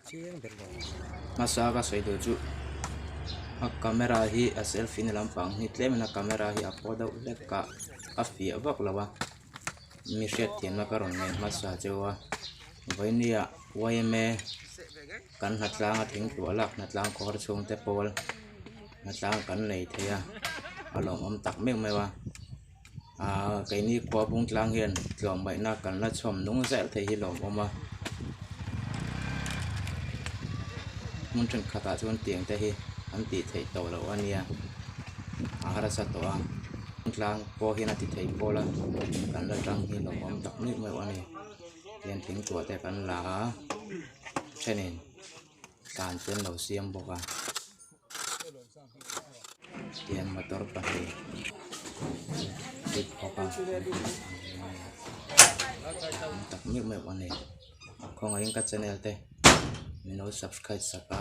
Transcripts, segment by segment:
Hmasa ka sawi duh chu a camera hi a selfie na lampang hi tlemin a camera hi a paw deuh hlek a a fiah vak lo a mi hriatthiamna ka rawn nei hmasa cheu a vawinia yma kan hnatlang a thingtuah lak hnatlang khawr chhungte pawl hnatlang kan nei thei a a lawmawm tak meuh meuh a ahh keini khua bung tlang hian tlawmngaihna kan la chhawm nung zel thei hi lawmawm a hmun thenkhatah chuan tiang te hi an tih theih tawh loh a nia a harsa tawh a tlang pawh hian a ti thei pawl a kan la tang hi lawmawm tak meuh meuh a ni tihian thingtuah te kan la a thenin tlan te an lo siam bawk a. Tihian motor pahnih hip hop a tak meuh meuh a ni khawngaihin ka channel te min lo subscribe sak a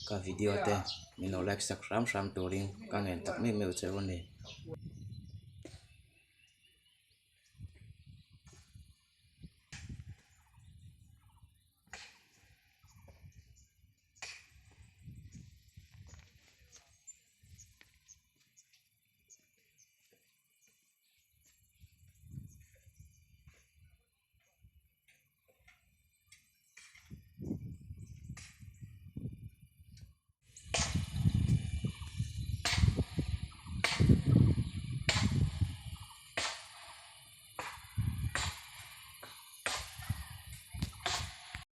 ka video te min lo like sak hram hram turin ka ngen tak meuh meuh che u a ni.